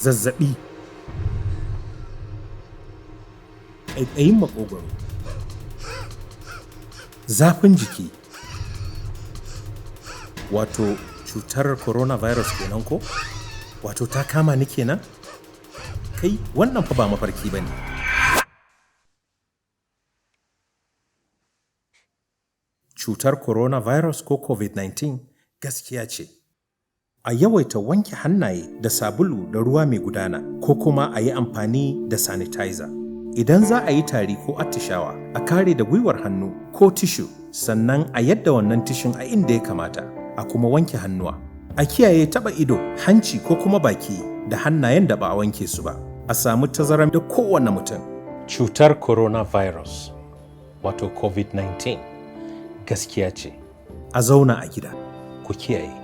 Zazzaɓi, ƙaiƙayin maƙogwaro, zafin jiki, wato cutar coronavirus kenan ko? Wato ta kama ni kenan? Kai, wannan fa ba mafarki ba ne. Cutar coronavirus ko COVID-19 gaskiya ce. A yawaita wanke hannaye da sabulu da ruwa mai gudana ko kuma a yi amfani da sanitizer. Idan za a yi tari ko attishawa, a kare da gwiwar hannu ko tishu, sannan a yadda wannan tishun a inda ya kamata, a kuma wanke hannuwa. A kiyaye taɓa ido, hanci ko kuma baki da hannayen da ba a wanke su ba. A samu tazarar da kowane mutum. Cutar coronavirus, wato COVID-19, gaskiya ce. A zauna a gida, ku kiyaye.